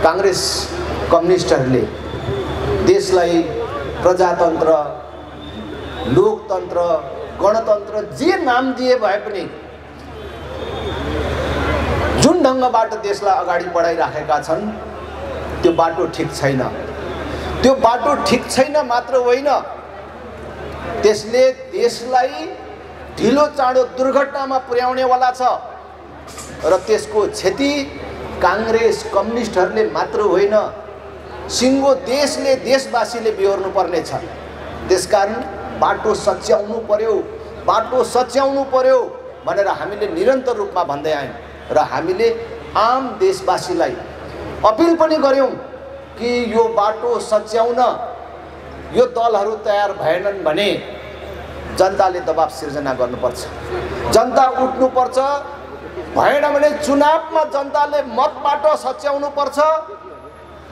कांग्रेस कम्युनिस्टहरूले देशलाई प्रजातन्त्र, लोकतन्त्र, गणतन्त्र जे नाम दिए भए पनि जुन ढङ्गबाट देशलाई अगाडि बढाइराखेका छन् त्यो बाटो ठिक छैन। त्यो बाटो ठिक छैन मात्र होइन, त्यसले देशलाई ढिलो चाँडो दुर्घटनामा पुर्याउनेवाला छ र त्यसको क्षति कांग्रेस कम्युनिस्टहरूले मात्र होइन, सिङ्गो देशले, देशवासीले बिहोर्नु पर्ने छ। त्यसकारण बाटो सच्याउनु पर्यो, बाटो सच्याउनु पर्यो भनेर हामीले निरन्तर रूपमा भन्दै आयौँ र हामीले आम देशवासीलाई अपिल पनि गर्यौँ कि यो बाटो सच्याउन यो दलहरू तयार भएनन् भने जनताले दबाब सिर्जना गर्नुपर्छ, जनता उठ्नुपर्छ। भएन भने चुनावमा जनताले मतबाट सच्याउनु पर्छ।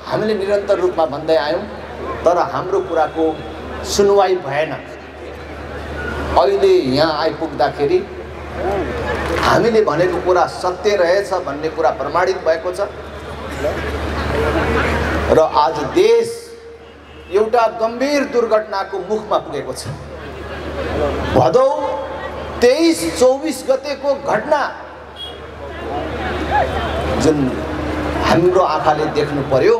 हामीले निरन्तर रूपमा भन्दै आयौँ तर हाम्रो कुराको सुनवाई भएन। अहिले यहाँ आइपुग्दाखेरि हामीले भनेको कुरा सत्य रहेछ भन्ने कुरा प्रमाणित भएको छ र आज देश एउटा गम्भीर दुर्घटनाको मुखमा पुगेको छ। भदौ 23-24 गतेको घटना जुन हाम्रो आँखाले देख्नु पर्यो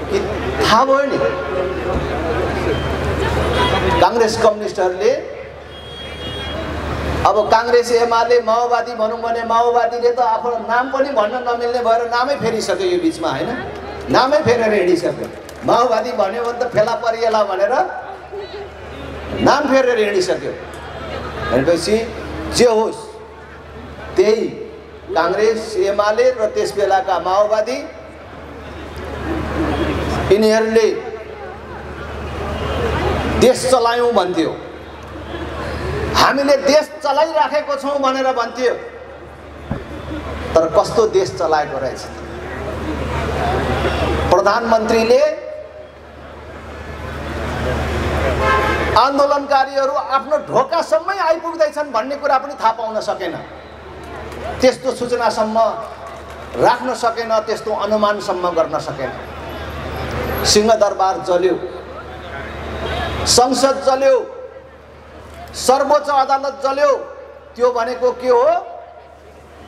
कि थाहा भयो नि, कांग्रेस कम्युनिस्टहरूले अब कांग्रेस एमाले माओवादी भनौँ भने माओवादीले त आफ्नो नाम पनि भन्न नमिल्ने भएर नामै फेरिसक्यो यो बिचमा, होइन? नामै फेरेर हिँडिसक्यो। माओवादी भन्यो भने त फेला परिएला भनेर नाम फेरेर हिँडिसक्यो। भनेपछि जे होस् त्यही कांग्रेस एमाले र त्यस बेलाका माओवादी यिनीहरूले देश चलायौँ भन्थ्यो, हामीले देश चलाइराखेको छौँ भनेर भन्थ्यो। तर कस्तो देश चलाएको रहेछ? प्रधानमन्त्रीले आन्दोलनकारीहरू आफ्नो ढोकासम्मै आइपुग्दैछन् भन्ने कुरा पनि थाहा पाउन सकेन, त्यस्तो सूचनासम्म राख्न सकेन, त्यस्तो अनुमानसम्म गर्न सकेन। सिंहदरबार जल्यो, संसद जल्यो, सर्वोच्च अदालत जल्यो। त्यो भनेको के हो?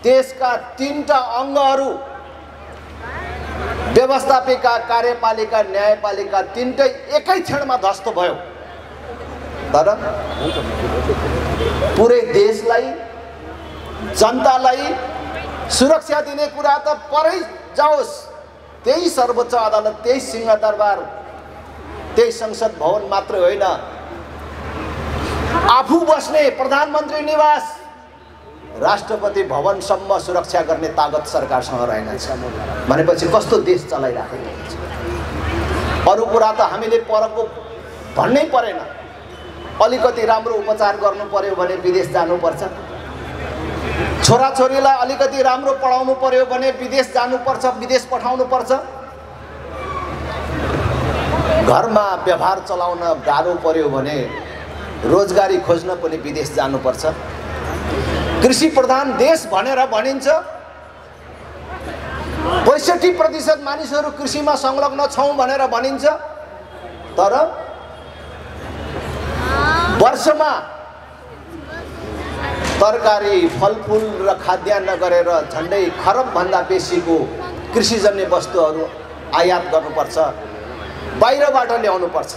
देशका 3टा अङ्गहरू, व्यवस्थापिका, कार्यपालिका, न्यायपालिका, 3टै एकै क्षणमा ध्वस्त भयो। तर पुरै देशलाई, जनतालाई सुरक्षा दिने कुरा त परै जाओस्, त्यही सर्वोच्च अदालत, त्यही सिंहदरबार, त्यही संसद भवन मात्र होइन, आफू बस्ने प्रधानमन्त्री निवास, राष्ट्रपति भवनसम्म सुरक्षा गर्ने तागत सरकारसँग रहेनछ। भनेपछि कस्तो देश चलाइराखेको हुन्छ? अरू कुरा त हामीले परको भन्नै परेन। अलिकति राम्रो उपचार गर्नु पर्यो भने विदेश जानुपर्छ, छोराछोरीलाई अलिकति राम्रो पढाउनु पर्यो भने विदेश जानुपर्छ, विदेश पठाउनुपर्छ। घरमा व्यवहार चलाउन गाह्रो पर्यो भने रोजगारी खोज्न पनि विदेश जानुपर्छ। कृषि प्रधान देश भनेर भनिन्छ, 65% मानिसहरू कृषिमा संलग्न छौँ भनेर भनिन्छ। तर वर्षमा तरकारी, फलफुल र खाद्यान्न गरेर झन्डै खरबभन्दा बेसीको कृषिजन्य वस्तुहरू आयात गर्नुपर्छ, बाहिरबाट ल्याउनुपर्छ।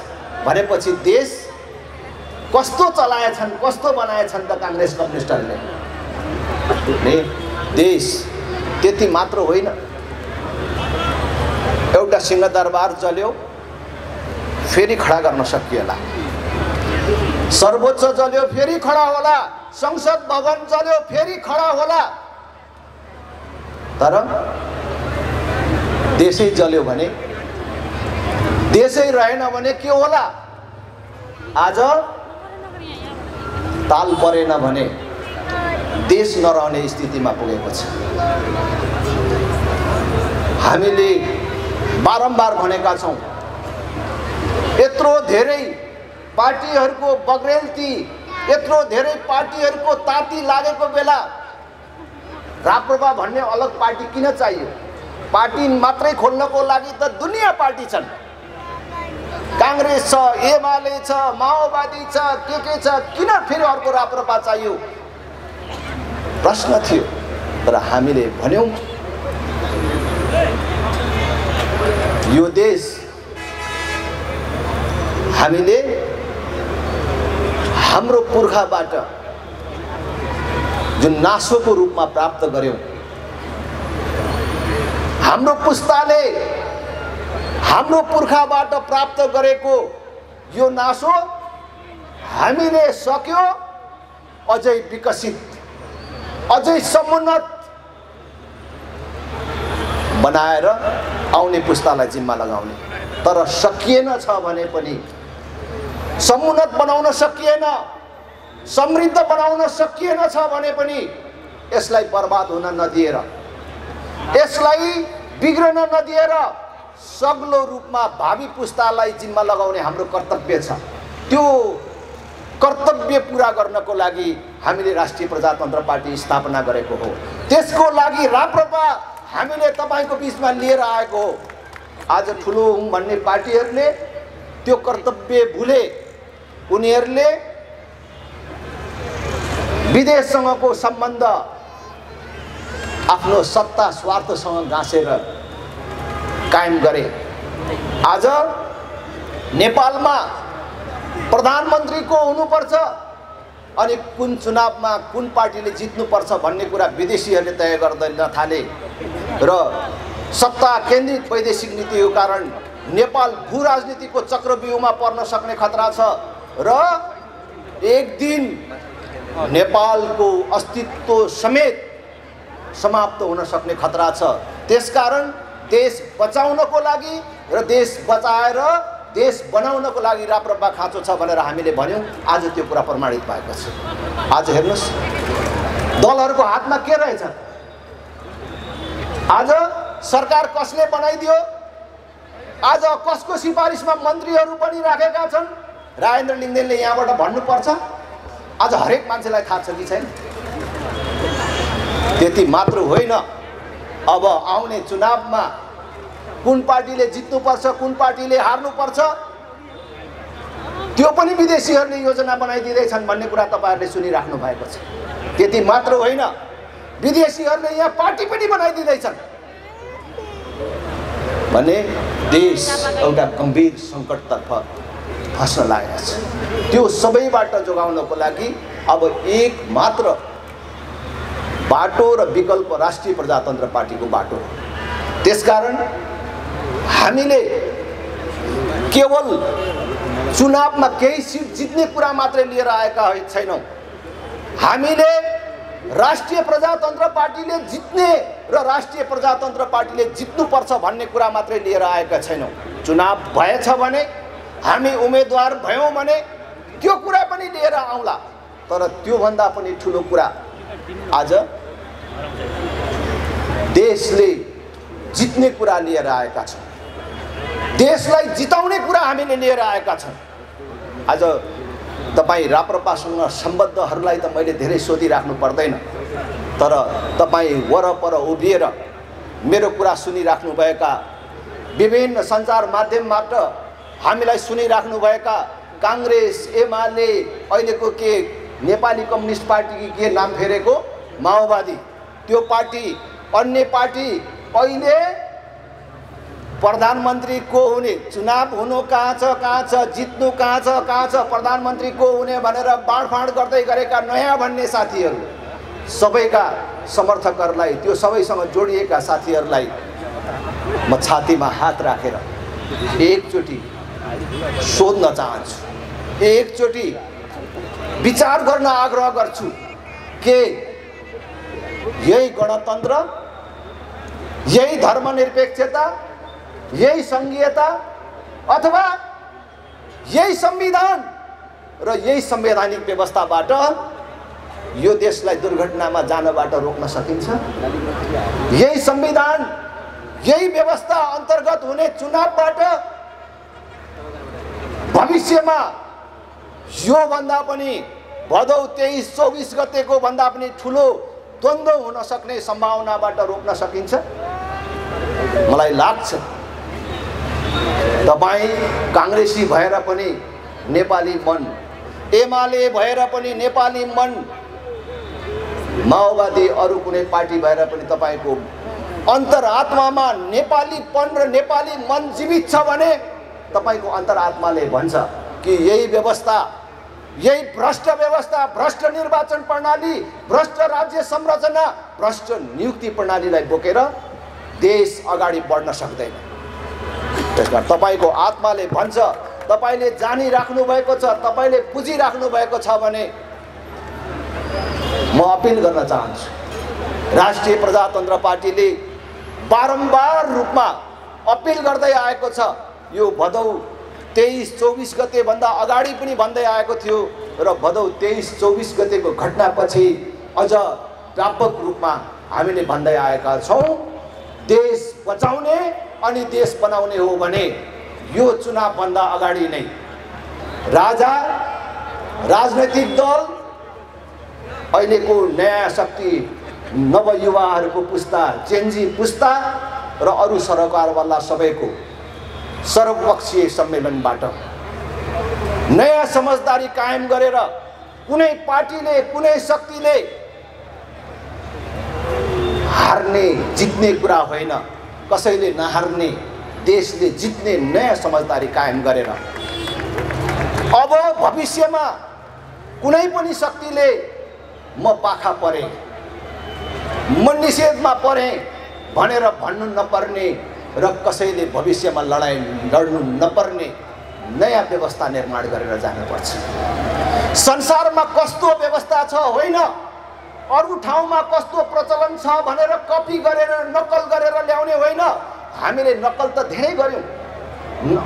भनेपछि देश कस्तो चलाएछन्, कस्तो बनाएछन् त कांग्रेस कम्युनिस्टहरूले? देश त्यति मात्र होइन, एउटा सिंहदरबार जल्यो, फेरि खडा गर्न सकिएला। सर्वोच्च जल्यो, फेरि खडा होला। संसद भवन जल्यो, फेरि खडा होला। तर देशै जल्यो भने, देशै रहेन भने के होला? आज ताल परेन भने देश नरहने स्थितिमा पुगेको छ। हामीले बारम्बार भनेका छौँ, यत्रो धेरै पार्टीहरूको बग्रेलती, यत्रो धेरै पार्टीहरूको ताती लागेको बेला राप्रपा भन्ने अलग पार्टी किन चाहियो? पार्टी मात्रै खोल्नको लागि त दुनिया पार्टी छन्। कांग्रेस छ, एमाले छ, माओवादी छ, के छ, किन फेरि अर्को राप्रपा चाहियो प्रश्न थियो। तर हामीले भन्यौं यो देश हामीले हाम्रो पुर्खाबाट जुन नासोको रूपमा प्राप्त गर्यौं, हाम्रो पुस्ताले हाम्रो पुर्खाबाट प्राप्त गरेको यो नासो हामीले सक्यो अझै विकसित, अझै समुन्नत बनाएर आउने पुस्तालाई जिम्मा लगाउने। तर सकिएन छ भने पनि, समुन्नत बनाउन सकिएन, समृद्ध बनाउन सकिएन छ भने पनि यसलाई बर्बाद हुन नदिएर, यसलाई बिग्रन नदिएर सग्लो रूपमा भावी पुस्तालाई जिम्मा लगाउने हाम्रो कर्तव्य छ। त्यो कर्तव्य पूरा गर्नको लागि हामीले राष्ट्रिय प्रजातन्त्र पार्टी स्थापना गरेको हो। त्यसको लागि राप्रपा हामीले तपाईको बीचमा लिएर आएको हो। आज ठुलो हुँ भन्ने पार्टीहरूले त्यो कर्तव्य भुले। उनीहरूले विदेशसँगको सम्बन्ध आफ्नो सत्ता स्वार्थसँग गाँसेर कायम गरे। आज नेपालमा प्रधानमन्त्रीको हुनुपर्छ अनि कुन चुनावमा कुन पार्टीले जित्नुपर्छ भन्ने कुरा विदेशीहरूले तय गर्दैन थाले र सत्ता केन्द्रित वैदेशिक नीतिको कारण नेपाल भू राजनीतिको चक्रव्यूहमा पर्न सक्ने खतरा छ र एक दिन नेपालको अस्तित्व समेत समाप्त हुन सक्ने खतरा छ। त्यसकारण देश बचाउनको लागि र देश बचाएर देश बनाउनको लागि राप्रपा खाँचो छ भनेर हामीले भन्यौं। आज त्यो कुरा प्रमाणित भएको छ। आज हेर्नुस् दलहरूको हातमा के रहेछ। आज सरकार कसले बनाइदियो, आज कसको सिफारिसमा मन्त्रीहरू पनि राखेका छन्, राजेन्द्र लिङ्गदेनले यहाँबाट भन्नुपर्छ। आज हरेक मान्छेलाई थाहा छ कि छैन। त्यति मात्र होइन, अब आउने चुनावमा कुन पार्टीले जित्नुपर्छ, कुन पार्टीले हार्नुपर्छ त्यो पनि विदेशीहरूले योजना बनाइदिँदैछन् भन्ने कुरा तपाईहरुले सुनिराख्नु भएको छ। त्यति मात्र होइन, विदेशीहरूले यहाँ पार्टी पनि बनाइदिँदैछन् भने देश एउटा गम्भीर सङ्कटतर्फ फस्न लागेको छ। त्यो सबैबाट जोगाउनको लागि अब एक मात्र बाटो र विकल्प राष्ट्रिय प्रजातन्त्र पार्टीको बाटो हो। त्यसकारण हामीले केवल चुनावमा केही सिट जित्ने कुरा मात्रै लिएर आएका छैनौं। हामीले राष्ट्रिय प्रजातन्त्र पार्टीले जित्ने र राष्ट्रिय प्रजातन्त्र पार्टीले जित्नुपर्छ भन्ने कुरा मात्रै लिएर आएका छैनौं। चुनाव भएछ भने, हामी उम्मेदवार भयौं भने त्यो कुरा पनि लिएर आउँला। तर त्यो भन्दा पनि ठूलो कुरा आज देशले जित्ने कुरा लिएर आएका छौं। देशलाई जिताउने कुरा हामीले लिएर आएका छौं। आज तपाई राप्रपासँग सम्बद्धहरूलाई त मैले धेरै सोधिराख्नु पर्दैन, तर तपाई वरपर उभिएर मेरो कुरा सुनिराख्नु भएका, विभिन्न सञ्चार माध्यमबाट हामीलाई सुनिराख्नु भएका कांग्रेस, एमाले, अहिलेको के नेपाली कम्युनिस्ट पार्टी के नाम फेरेको माओवादी, त्यो पार्टी, अन्य पार्टी अहिले प्रधानमन्त्री को हुने, चुनाव हुनु कहाँ छ, जित्नु कहाँ छ, प्रधानमन्त्री को हुने भनेर बाँडफाँड गर्दै गरेका नयाँ भन्ने साथीहरू, सबैका समर्थकहरूलाई, त्यो सबैसँग जोडिएका साथीहरूलाई म छातीमा हात राखेर एकचोटि सोध्न चाहन्छु, एकचोटि विचार गर्न आग्रह गर्छु के यही गणतन्त्र, यही धर्मनिरपेक्षता, यही संघीयता अथवा यही संविधान र यही संवैधानिक व्यवस्थाबाट यो देशलाई दुर्घटनामा जानबाट रोक्न सकिन्छ? यही संविधान, यही व्यवस्था अन्तर्गत हुने चुनावबाट भविष्यमा यो भन्दा पनि भदौ 23-24 गतेको भन्दा पनि ठूलो द्वन्द्व हुन सक्ने सम्भावनाबाट रोक्न सकिन्छ? मलाई लाग्छ तपाईँ काङ्ग्रेसी भएर पनि नेपाली मन, एमाले भएर पनि नेपाली मन, माओवादी अरू कुनै पार्टी भएर पनि तपाईको अन्तरात्मामा नेपालीपन र नेपाली मन जीवित छ भने तपाईको अन्तरात्माले भन्छ कि यही व्यवस्था, यही भ्रष्ट व्यवस्था, भ्रष्ट निर्वाचन प्रणाली, भ्रष्ट राज्य संरचना, भ्रष्ट नियुक्ति प्रणालीलाई बोकेर देश अगाडि बढ्न सक्दैन। त्यसकारण तपाईको आत्माले भन्छ, तपाईले जानिराख्नु भएको छ, तपाईले बुझिराख्नु भएको छ भने म अपिल गर्न चाहन्छु। राष्ट्रिय प्रजातन्त्र पार्टीले बारम्बार रूपमा अपिल गर्दै आएको छ। यो भदौ 23-24 गते भन्दा अगाडि पनि भन्दै आएको थियो र भदौ 23-24 गतेको घटनापछि अझ व्यापक रूपमा हामीले भन्दै आएका छौँ, देश बचाउने अनि देश बनाउने हो भने यो चुनावभन्दा अगाडि नै राजा, राजनैतिक दल, अहिलेको नयाँ शक्ति, नवयुवाहरूको पुस्ता, जेनजी पुस्ता र अरू सरकारवाला सबैको सर्वपक्षीय सम्मेलनबाट नयाँ समझदारी कायम गरेर कुनै पार्टीले, कुनै शक्तिले हार्ने जित्ने कुरा होइन, कसैले नहार्ने, देशले जित्ने नयाँ समझदारी कायम गरेर अब भविष्यमा कुनै पनि शक्तिले म पाखा परे, म निषेधमा परे भनेर भन्नु नपर्ने र कसैले भविष्यमा लडाइँ लड्नु नपर्ने नयाँ व्यवस्था निर्माण गरेर जानुपर्छ। संसारमा कस्तो व्यवस्था छ होइन, अरू ठाउँमा कस्तो प्रचलन छ भनेर कपी गरेर नक्कल गरेर ल्याउने होइन। हामीले नक्कल त धेरै गर्यौँ,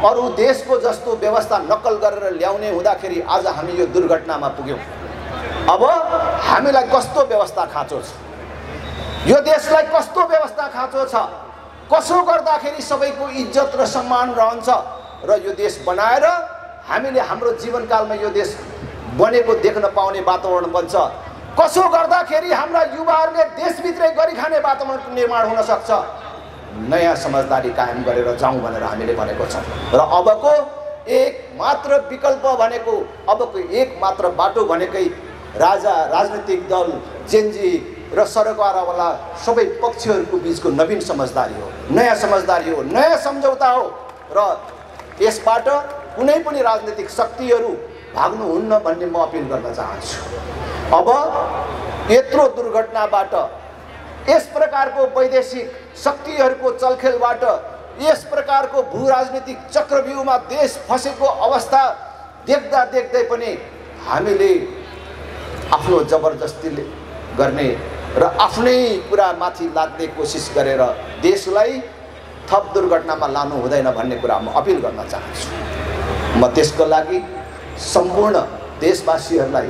अरू देशको जस्तो व्यवस्था नक्कल गरेर ल्याउने हुँदाखेरि आज हामी यो दुर्घटनामा पुग्यौँ। अब हामीलाई कस्तो व्यवस्था खाँचो छ, यो देशलाई कस्तो व्यवस्था खाँचो छ, कसो गर्दाखेरि सबैको इज्जत र सम्मान रहन्छ र यो देश बनाएर हामीले हाम्रो जीवनकालमा यो देश बनेको देख्न पाउने वातावरण बन्छ, कसो गर्दाखेरि हाम्रा युवाहरूले देशभित्रै गरी खाने वातावरण निर्माण हुन सक्छ। नयाँ समझदारी कायम गरेर जाउँ भनेर हामीले भनेको छौँ र अबको एक मात्र विकल्प भनेको, अबको एक मात्र बाटो भनेकै राजा, राजनीतिक दल, जेनजी र सरकारवाला सबै पक्षहरूको बिचको नवीन समझदारी हो, नयाँ समझदारी हो, नयाँ सम्झौता हो र यसबाट कुनै पनि राजनीतिक शक्तिहरू भाग्नुहुन्न भन्ने म अपिल गर्न चाहन्छु। अब यत्रो दुर्घटनाबाट, यस प्रकारको वैदेशिक शक्तिहरूको चलखेलबाट, यस प्रकारको भू राजनीतिक चक्रव्यूहमा देश फसेको अवस्था देख्दा देख्दै पनि हामीले आफ्नो जबरजस्तीले गर्ने र आफ्नै कुरा माथि लाद्ने कोसिस गरेर देशलाई थप दुर्घटनामा लानु हुँदैन भन्ने कुरा म अपिल गर्न चाहन्छु। म त्यसको लागि सम्पूर्ण देशवासीहरूलाई,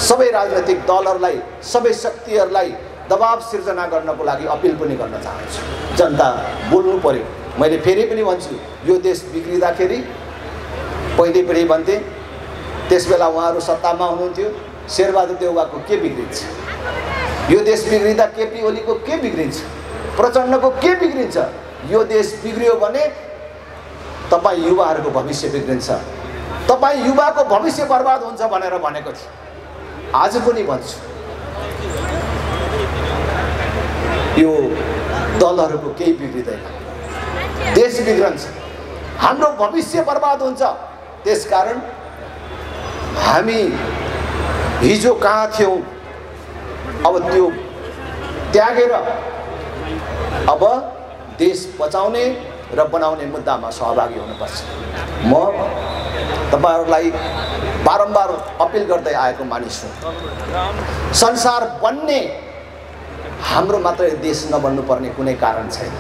सबै राजनैतिक दलहरूलाई, सबै शक्तिहरूलाई दबाब सिर्जना गर्नको लागि अपिल पनि गर्न चाहन्छु। जनता बोल्नु पर्यो। मैले फेरि पनि भन्छु, यो देश बिग्रिँदाखेरि पहिले भन्थे, त्यसबेला उहाँहरू सत्तामा हुनुहुन्थ्यो, शेरबहादुर देउवाको के बिग्रिन्छ, यो देश बिग्रिँदा केपी ओलीको के बिग्रिन्छ, प्रचण्डको के बिग्रिन्छ। यो देश बिग्रियो भने तपाईँ युवाहरूको भविष्य बिग्रिन्छ, तपाईँ युवाको भविष्य बर्बाद हुन्छ भनेर भनेको थिएँ। आज पनि भन्छु, यो दलहरूको केही बिग्रिँदैन, देश बिग्रन्छ, हाम्रो भविष्य बर्बाद हुन्छ। त्यसकारण हामी हिजो कहाँ थियौँ, अब त्यो त्यागेर अब देश बचाउने र बनाउने मुद्दामा सहभागी हुनुपर्छ। म तपाईहरुलाई बारम्बार अपिल गर्दै आएको मानिस हुँ। संसार बन्ने हाम्रो मात्रै देश नबन्नु पर्ने कुनै कारण छैन।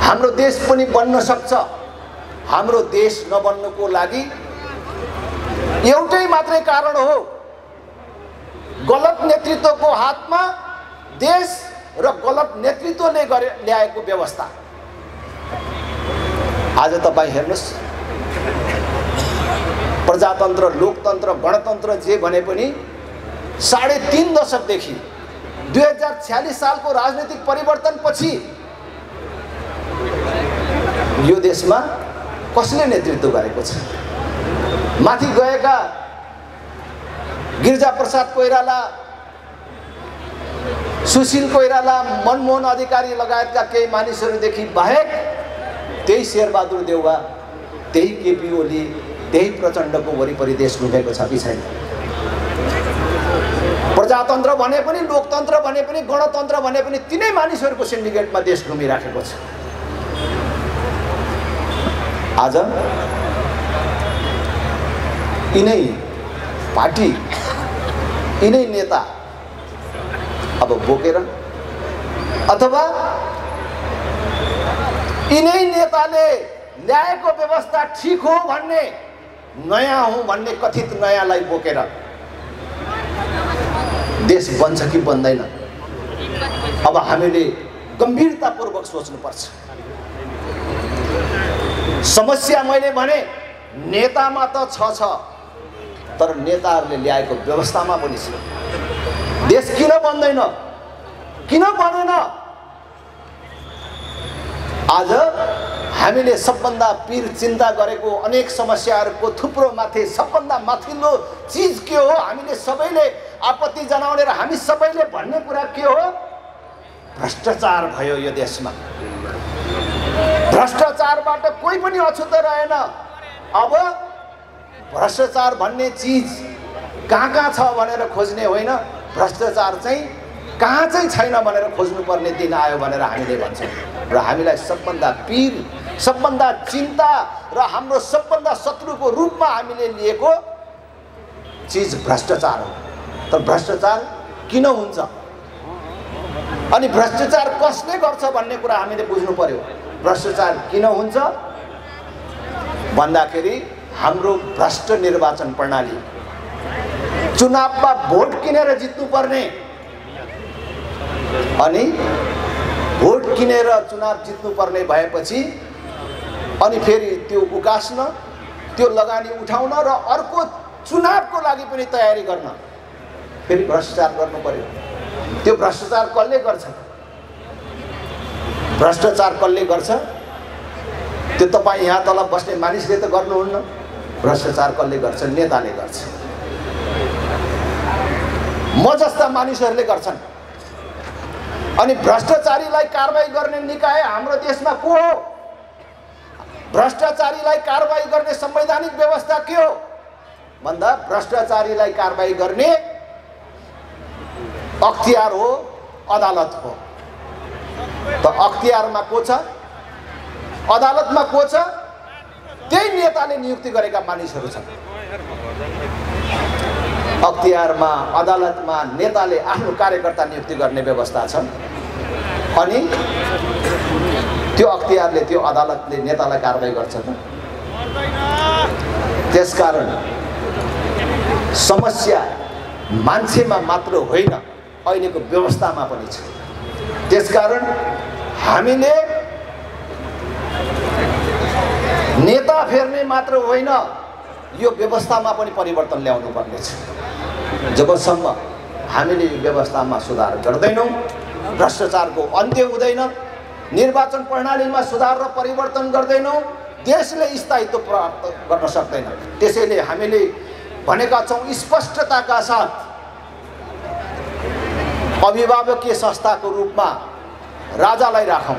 हाम्रो देश पनि बन्न सक्छ। हाम्रो देश नबन्नुको लागि एउटै मात्रै कारण हो, गलत नेतृत्वको हातमा देश र गलत नेतृत्वले ल्याएको व्यवस्था। आज तपाईं हेर्नुस्, प्रजातन्त्र, लोकतन्त्र, गणतन्त्र जे भने पनि 3.5 दशकदेखि 2046 सालको राजनीतिक परिवर्तन पछि यो देशमा कसले नेतृत्व गरेको छ? माथि गएका गिरिजाप्रसाद कोइराला, सुशील कोइराला, मनमोहन अधिकारी लगायतका केही मानिसहरूदेखि बाहेक त्यही शेरबहादुर देउवा, त्यही केपी ओली, त्यही प्रचण्डको वरिपरि देश घुमेको छ कि छैन? प्रजातन्त्र भने पनि, लोकतन्त्र भने पनि, गणतन्त्र भने पनि तिनै मानिसहरूको सिन्डिकेटमा देश घुमिराखेको छ। आज यिनै पार्टी, यिनै नेता अब बोकेर अथवा यिनै नेताले ल्याएको व्यवस्था ठीक हो भन्ने, नयाँ हो भन्ने कथित नयाँलाई बोकेर देश बन्छ कि बन्दैन? अब हामीले गम्भीरतापूर्वक सोच्नुपर्छ। समस्या मैले भने नेतामा त छ, तर नेताहरूले ल्याएको व्यवस्थामा पनि छ। देश किन बन्दैन, किन बनेन? आज हामीले सबभन्दा पीर चिन्ता गरेको अनेक समस्याहरूको थुप्रो माथि सबभन्दा माथिल्लो चिज के हो? हामीले सबैले आपत्ति जनाउने र हामी सबैले भन्ने कुरा के हो? भ्रष्टाचार भयो यो देशमा। भ्रष्टाचारबाट कोही पनि अछुत रहेन। अब भ्रष्टाचार भन्ने चिज कहाँ छ भनेर खोज्ने होइन, भ्रष्टाचार चाहिँ कहाँ चाहिँ छैन भनेर खोज्नुपर्ने दिन आयो भनेर हामीले भन्छौँ। र हामीलाई सबभन्दा पीर, सबभन्दा चिन्ता र हाम्रो सबभन्दा शत्रुको रूपमा हामीले लिएको चिज भ्रष्टाचार हो। तर भ्रष्टाचार किन हुन्छ अनि भ्रष्टाचार कसले गर्छ भन्ने कुरा हामीले बुझ्नु पर्यो। भ्रष्टाचार किन हुन्छ भन्दाखेरि हाम्रो भ्रष्ट निर्वाचन प्रणाली, चुनावमा भोट किनेर जित्नुपर्ने अनि भोट किनेर चुनाव जित्नुपर्ने भएपछि अनि फेरि त्यो उकास्न, त्यो लगानी उठाउन र अर्को चुनावको लागि पनि तयारी गर्न फेरि भ्रष्टाचार गर्नु पर्यो। त्यो भ्रष्टाचार कसले गर्छ? भ्रष्टाचार कसले गर्छ? त्यो तपाईँ यहाँ तल बस्ने मानिसले त गर्नुहुन्न। भ्रष्टाचार कसले गर्छ? नेताले गर्छ। म जस्ता मानिसहरूले गर्छन्। अनि भ्रष्टाचारीलाई कारबाही गर्ने निकाय हाम्रो देशमा को हो? भ्रष्टाचारीलाई कारबाही गर्ने संवैधानिक व्यवस्था के हो भन्दा भ्रष्टाचारीलाई कारबाही गर्ने अख्तियार हो, अदालत हो। त अख्तियारमा को छ, अदालतमा को छ? त्यही नेताले नियुक्ति गरेका मानिसहरू छन्। अख्तियारमा, अदालतमा नेताले आफ्नो कार्यकर्ता नियुक्ति गर्ने व्यवस्था छ। अनि त्यो अख्तियारले, त्यो अदालतले नेतालाई कारबाही गर्छ त। त्यसकारण समस्या मान्छेमा मात्र होइन, अहिलेको व्यवस्थामा पनि छ। त्यसकारण हामीले नेता फेर्ने मात्र होइन, यो व्यवस्थामा पनि परिवर्तन ल्याउनु पर्नेछ। जबसम्म हामीले यो व्यवस्थामा सुधार गर्दैनौँ, भ्रष्टाचारको अन्त्य हुँदैन, निर्वाचन प्रणालीमा सुधार र परिवर्तन गर्दैनौँ, देशले स्थायित्व प्राप्त गर्न सक्दैन। त्यसैले हामीले भनेका छौँ स्पष्टताका साथ अभिभावकीय संस्थाको रूपमा राजालाई राखौँ।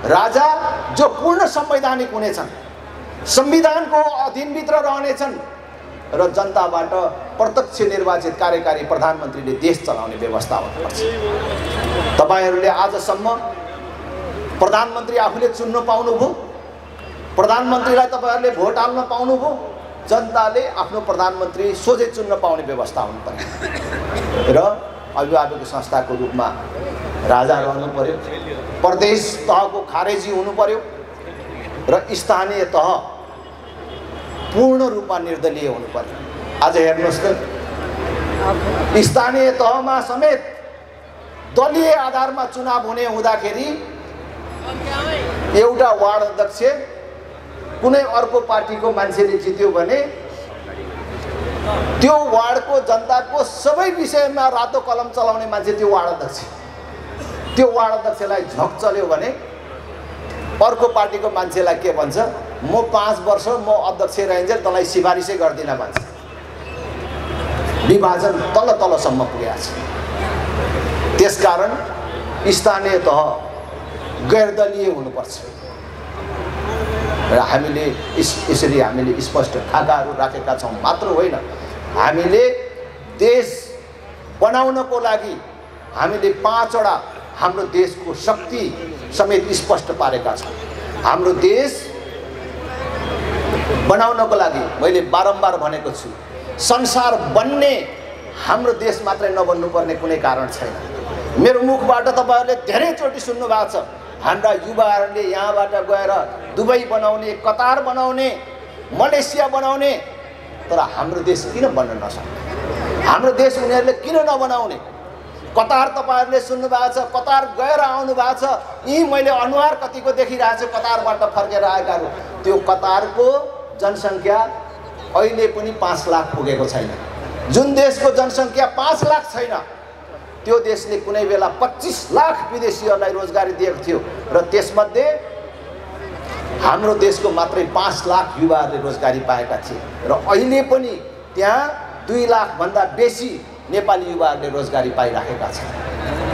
राजा जो पूर्ण संवैधानिक हुनेछन्, संविधानको अधीनभित्र रहनेछन् र जनताबाट प्रत्यक्ष निर्वाचित कार्यकारी प्रधानमन्त्रीले देश चलाउने व्यवस्था हुनुपर्छ। तपाईहरूले आजसम्म प्रधानमन्त्री आफूले चुन्न पाउनुभयो, प्रधानमन्त्रीलाई तपाईँहरूले भोट हाल्न पाउनुभयो। जनताले आफ्नो प्रधानमन्त्री सोझै चुन्न पाउने व्यवस्था हुनु पर्यो र अभिभावक संस्थाको रूपमा राजा रहनु पर्यो। प्रदेश तहको खारेजी हुनु पर्यो र स्थानीय तह पूर्ण रूपमा निर्दलीय हुनु पर्यो। आज हेर्नुहोस् त, स्थानीय तहमा समेत दलीय आधारमा चुनाव हुने हुँदाखेरि एउटा वार्ड अध्यक्ष कुनै अर्को पार्टीको मान्छेले जित्यो भने त्यो वार्डको जनताको सबै विषयमा रातो कलम चलाउने मान्छे त्यो वार्ड अध्यक्ष। त्यो वार्ड अध्यक्षलाई झक चल्यो भने अर्को पार्टीको मान्छेलाई के भन्छ, म 5 वर्ष म अध्यक्ष रहन्जेल तँलाई सिफारिसै गर्दिनँ भन्छ। विभाजन तल तलसम्म पुगेको छ। त्यसकारण स्थानीय तह गैरदलीय हुनुपर्छ र हामीले यसरी हामीले स्पष्ट खाकाहरू राखेका छौँ मात्र होइन, हामीले देश बनाउनको लागि हामीले 5 वटा हाम्रो देशको शक्ति समेत स्पष्ट पारेका छौँ। हाम्रो देश बनाउनको लागि मैले बारम्बार भनेको छु, संसार बन्ने हाम्रो देश मात्रै नबन्नुपर्ने कुनै कारण छैन। मेरो मुखबाट तपाईहरुले धेरैचोटि सुन्नु भएको छ, हाम्रा युवाहरूले यहाँबाट गएर दुबई बनाउने, कतार बनाउने, मलेसिया बनाउने, तर हाम्रो देश किन बन्न नसक्ने? हाम्रो देश उनीहरूले किन नबनाउने? कतार तपाईहरुले सुन्नु भएको छ, कतार गएर आउनु भएको छ। यी मैले अनुहार कतिको देखिरहेको छु कतारबाट फर्केर आएकाहरू। त्यो कतारको जनसङ्ख्या अहिले पनि 5 लाख पुगेको छैन। जुन देशको जनसङ्ख्या 5 लाख छैन, त्यो देशले कुनै बेला 25 लाख विदेशीहरूलाई रोजगारी दिएको थियो र त्यसमध्ये हाम्रो देशको मात्रै 5 लाख युवाहरूले रोजगारी पाएका थिए र अहिले पनि त्यहाँ 2 लाख भन्दा बेसी नेपाली युवाहरूले रोजगारी पाइराखेका छन्।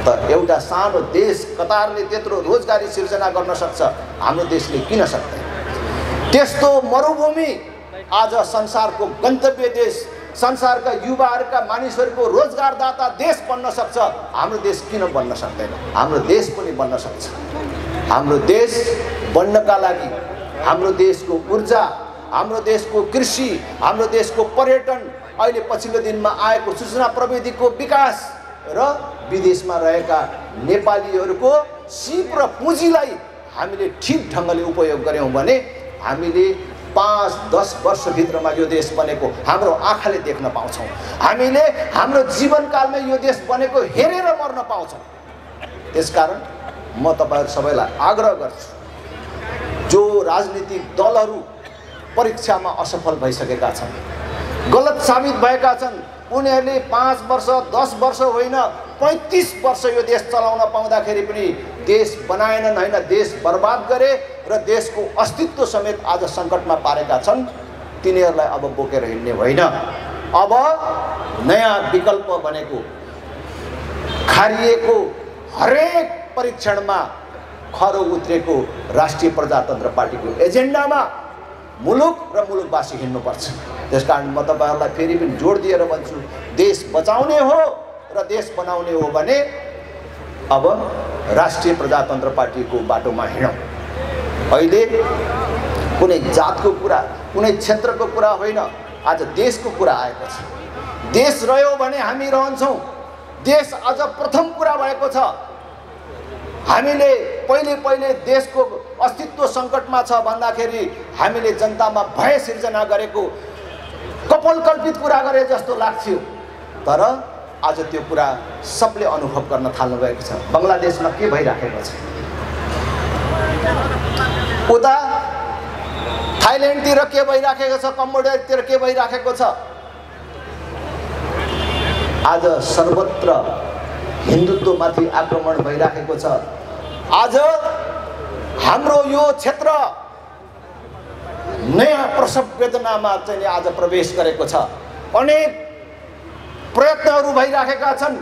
त एउटा सानो देश कतारले त्यत्रो रोजगारी सिर्जना गर्न सक्छ, हाम्रो देशले किन सक्दैन? त्यस्तो मरुभूमि आज संसारको गन्तव्य देश, संसारका युवाहरूका मानिसहरूको रोजगारदाता देश बन्न सक्छ, हाम्रो देश किन बन्न सक्दैन? हाम्रो देश पनि बन्न सक्छ। हाम्रो देश बन्नका लागि हाम्रो देशको ऊर्जा, हाम्रो देशको कृषि, हाम्रो देशको पर्यटन, अहिले पछिल्लो दिनमा आएको सूचना प्रविधिको विकास र विदेशमा रहेका नेपालीहरूको सिप र पुँजीलाई हामीले ठिक ढङ्गले उपयोग गर्यौँ भने हामीले 5-10 वर्षभित्रमा यो देश बनेको हाम्रो आँखाले देख्न पाउँछौँ। हामीले हाम्रो जीवनकालमा यो देश बनेको हेरेर मर्न पाउँछौँ। त्यसकारण म तपाईहरु सबैलाई आग्रह गर्छु, जो राजनीतिक दलहरू परीक्षामा असफल भइसकेका छन्, गलत साबित भएका छन्, उनीहरूले 5 वर्ष 10 वर्ष होइन 35 वर्ष यो देश चलाउन पाउँदाखेरि पनि देश बनाएनन्, होइन देश बर्बाद गरे र देशको अस्तित्व समेत आज सङ्कटमा पारेका छन्। तिनीहरूलाई अब बोकेर हिँड्ने होइन। अब नयाँ विकल्प बनेको, खारिएको, हरेक परीक्षणमा खरो उत्रेको राष्ट्रिय प्रजातन्त्र पार्टीको एजेन्डामा मुलुक र मुलुकवासी हिँड्नुपर्छ। त्यसकारण म तपाईहरुलाई फेरि पनि जोड दिएर भन्छु, देश बचाउने हो र देश बनाउने हो भने अब राष्ट्रिय प्रजातन्त्र पार्टीको बाटोमा हिँडौँ। अहिले कुनै जातको कुरा, कुनै क्षेत्रको कुरा होइन, आज देशको कुरा आएको छ। देश रह्यो भने हामी रहन्छौँ। देश आज प्रथम कुरा भएको छ। हामीले पहिले देशको अस्तित्व सङ्कटमा छ भन्दाखेरि हामीले जनतामा भय सिर्जना गरेको कपोलकल्पित कुरा गरे जस्तो लाग्थ्यो, तर आज त्यो कुरा सबले अनुभव गर्न थाल्नु भएको छ। बङ्गलादेशमा के भइराखेको छ, उता थाइल्यान्डतिर के भइराखेको छ, कम्बोडियातिर के भइराखेको छ। आज सर्वत्र हिन्दुत्वमाथि आक्रमण भइराखेको छ। आज हाम्रो यो क्षेत्र नयाँ प्रसव वेदनामा चाहिँ आज प्रवेश गरेको छ। अनेक प्रयत्नहरू भइराखेका छन्।